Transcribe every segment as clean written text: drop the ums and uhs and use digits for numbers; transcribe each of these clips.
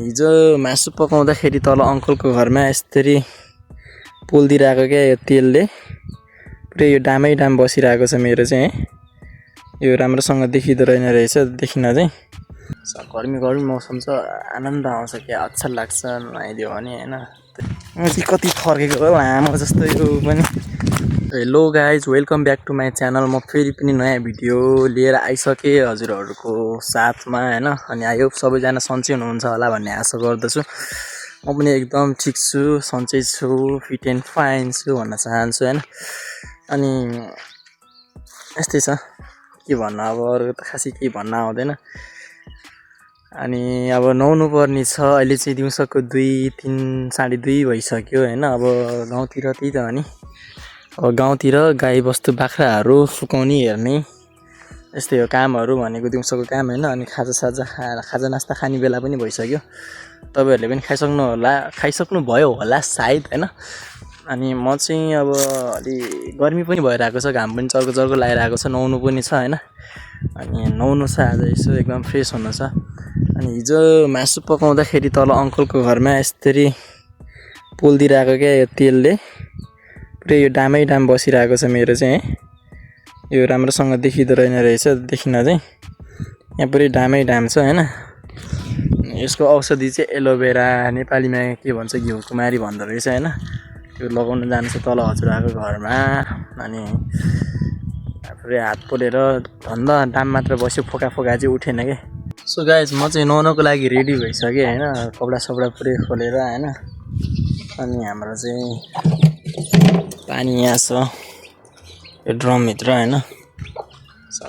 हिजो मासु पकाउँदाखेरि तल अङ्कलको घरमा यसरी पोल्दिरहेको क्या यो तेलले पुरै यो डामै डाम बसिरहेको छ मेरो चाहिँ यो राम्रोसँग देखिँदो रहेन रहेछ देखिन चाहिँ गर्मी गर्मी मौसम छ आनन्द आउँछ क्या अच्छा लाग्छ नुहाइदियो भने हैन चाहिँ कति फर्केको हो लामो जस्तो यो पनि। Hello guys welcome back to my channel. म फेरि पनि नयाँ भिडियो लिएर आइसकेँ हजुरहरूको साथमा हैन। अनि आयो सबैजना सन्चै हुनुहुन्छ होला भन्ने आशा गर्दछु। म पनि एकदम ठिक छु, सन्चै छु, फिट एन्ड फाइन छु भन्न चाहन्छु हैन। अनि यस्तै छ के भन्नु, अब अरू त खासै केही भन्न आउँदैन। अनि अब नुहाउनु पर्ने छ, अहिले चाहिँ दिउँसोको 2, 3, 2:30 भइसक्यो हैन। अब गाउँतिर त्यही त हो नि, अब गाउँतिर गाई बस्तु बाख्राहरू सुकाउने हेर्ने यस्तै हो कामहरू भनेको दिउँसोको काम हैन। अनि खाजा नास्ता खाने बेला पनि भइसक्यो, तपाईहरुले पनि खाइसक्नु भयो होला सायद हैन। अनि म चाहिँ अब अलि गर्मी पनि भइरहेको छ, घाम पनि चर्को चर्को लागिरहेको छ, नुहाउनु पनि छ हैन। अनि नुहाउनु छ आज, यसो एकदम फ्रेस हुनु छ। अनि हिजो मासु पकाउँदाखेरि तल अङ्कलको घरमा यसरी पोल्दिरहेको क्या यो तेलले पुरै यो डामै डाम बसिरहेको छ मेरो चाहिँ यो राम्रोसँग देखिँदो रहेन रहेछ देखिन चाहिँ यहाँ पुरै डामै डाम छ हैन। यसको औषधि चाहिँ एलोभेरा, नेपालीमा के भन्छ घिउकुमारी भन्दो रहेछ हैन। त्यो लगाउन जान्छ तल हजुरआको घरमा। अनि पुरै हात पोलेर धन्दा डाम मात्र बस्यो, फोका चाहिँ उठेन के। सो गाइज म चाहिँ नुहाउनको लागि रेडी भइसकेँ हैन, कपडा सपडा पुरै खोलेर हैन। अनि हाम्रो चाहिँ पानी यहाँ छ यो ड्रमभित्र हैन।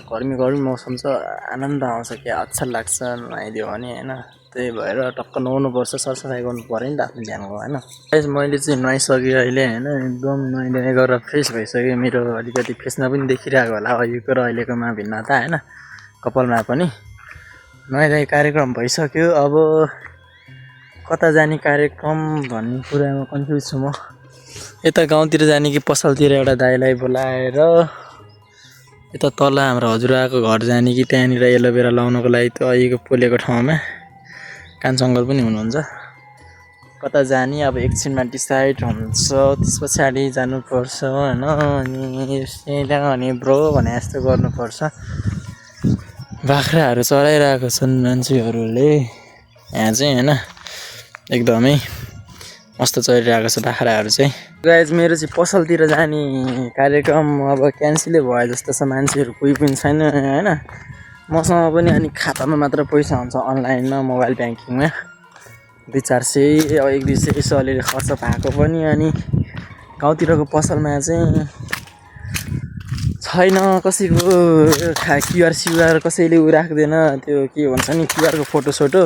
गर्मी गर्मी मौसम छ आनन्द आउँछ क्या अच्छा लाग्छ नुहाइदियो भने हैन। त्यही भएर टक्क नुहाउनुपर्छ, सरसफाइ गर्नु पर्यो नि त आफ्नो ज्यानको हैन। गाइस मैले चाहिँ नुहाइसकेँ अहिले हैन, एकदम नुहाइदिने गरेर फ्रेस भइसक्यो। मेरो अलिकति फेसमा पनि देखिरहेको होला अहिलेको र अहिलेकोमा भिन्नता हैन, कपालमा पनि। नुहाइदिने कार्यक्रम भइसक्यो, अब कता जाने कार्यक्रम भन्ने कुरामा कन्फ्युज छु म। यता गाउँतिर जाने कि पसलतिर एउटा दाइलाई बोलाएर यता तल हाम्रो हजुरआको घर जाने कि त्यहाँनिर एलोभेरा लाउनको लागि त्यो अहिलेको पोलेको ठाउँमा कान्छो अङ्कल पनि हुनुहुन्छ। कता जाने अब एकछिनमा डिसाइड हुन्छ, त्यस पछाडि जानुपर्छ हैन। अनि ब्रो भने जस्तो गर्नुपर्छ। बाख्राहरू चराइरहेको छन् मान्छेहरूले यहाँ चाहिँ हैन, एकदमै मस्त चलिरहेको छ बाख्राहरू चाहिँ। गाइज मेरो चाहिँ पसलतिर जाने कार्यक्रम अब क्यान्सलै भयो जस्तो छ, मान्छेहरू कोही पनि छैन हैन। मसँग पनि अनि खातामा मात्र पैसा हुन्छ, अनलाइनमा मोबाइल ब्याङ्किङमा 200-400 अब 100-200 यसो अलिअलि खर्च भएको पनि। अनि गाउँतिरको पसलमा चाहिँ छैन कसैको क्युआर सिआर कसैले राख्दैन, त्यो के भन्छ नि क्युआरको फोटोसोटो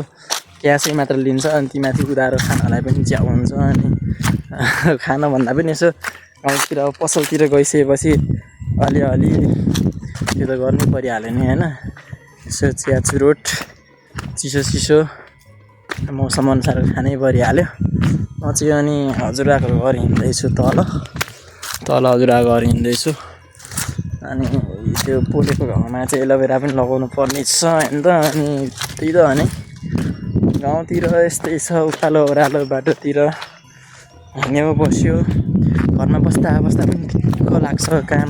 क्यासै मात्र लिन्छ। अनि ती माथि उधारो खानालाई पनि च्याउ हुन्छ। अनि खाना भन्दा पनि यसो गाउँतिर अब पसलतिर गइसकेपछि अलिअलि त्यो त गर्नै परिहाल्यो नि हैन। यसो चिया चुरोट चिसो मौसम अनुसार खानै परिहाल्यो। म चाहिँ अनि हजुरआको घर हिँड्दैछु, तल हजुरआको घर हिँड्दैछु। अनि त्यो पोलेको घाउमा चाहिँ एलोभेरा पनि लगाउनु पर्ने छ हैन त। अनि त्यही त भने गाउँतिर यस्तै छ, उकालो ओह्रालो बाटोतिर हिँड्यो बस्यो, घरमा बस्दा पनि ठिक्क लाग्छ। काम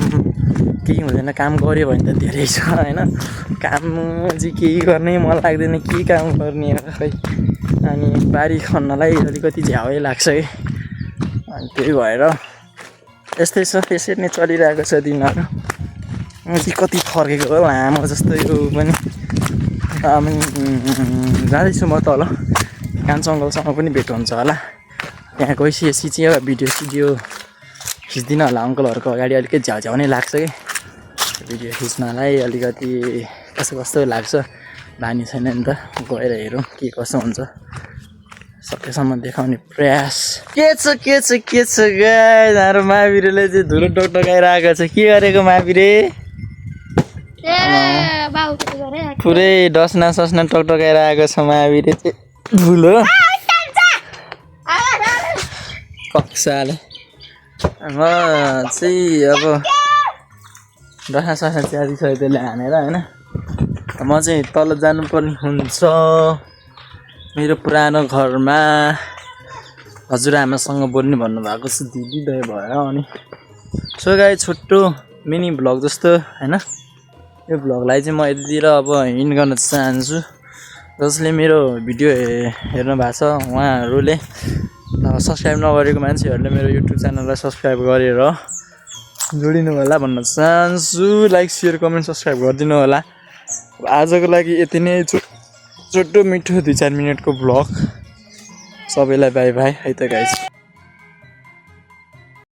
केही हुँदैन, काम गऱ्यो भने त धेरै छ हैन। काम चाहिँ केही गर्नै मन लाग्दैन, के काम गर्ने खै। अनि बारी खन्नलाई अलिकति झ्याउै लाग्छ कि। अनि त्यही भएर यस्तै छ, यसरी नै चलिरहेको छ दिनहरू। चाहिँ कति फर्केको हो लामो जस्तो यो पनि। जाँदैछु म तल, कान्छो अङ्कलसँग पनि भेट हुन्छ होला। त्यहाँ गइसकेपछि चाहिँ अब भिडियो खिच्दिनँ होला। अङ्कलहरूको अगाडि अलिकति झ्याउ नै लाग्छ कि, भिडियो खिच्नलाई अलिकति कस्तो लाग्छ, बानी छैन नि त। गएर हेरौँ के कसो हुन्छ, सकेसम्म देखाउने प्रयास। के छ गाइस, हाम्रो माबिरेले चाहिँ धुलो टकटकाइरहेको छ। के गरेको माबिरे? पुरै डस्ना सस्ना टकटकाइरहेको छ माबिरे चाहिँ धुलो कक्साले। म चाहिँ अब डस्ना सस्ना च्यादी त्यसले हानेर हैन। म चाहिँ तल जानुपर्ने हुन्छ। मेरो पुरानो घरमा हजुरआमासँग बोल्ने भन्नुभएको छ दिदी दाइ भयो अनि सो गाइस छोटो मिनी भ्लग जस्तो हैन यो भ्लगलाई चाहिँ म यतितिर अब हिन्ड गर्न चाहन्छु जसले मेरो भिडियो हेर्नु भएको छ उहाँहरूले सब्स्क्राइब नगरेको मान्छेहरूले मेरो युट्युब च्यानललाई सब्स्क्राइब गरेर जोडिनु होला भन्न चाहन्छु लाइक शेयर कमेन्ट सब्स्क्राइब गरिदिनु होला आजको लागि यति नै छोटो मिठो 2-4 मिनेटको भ्लग सबैलाई बाई बाई है त गाइस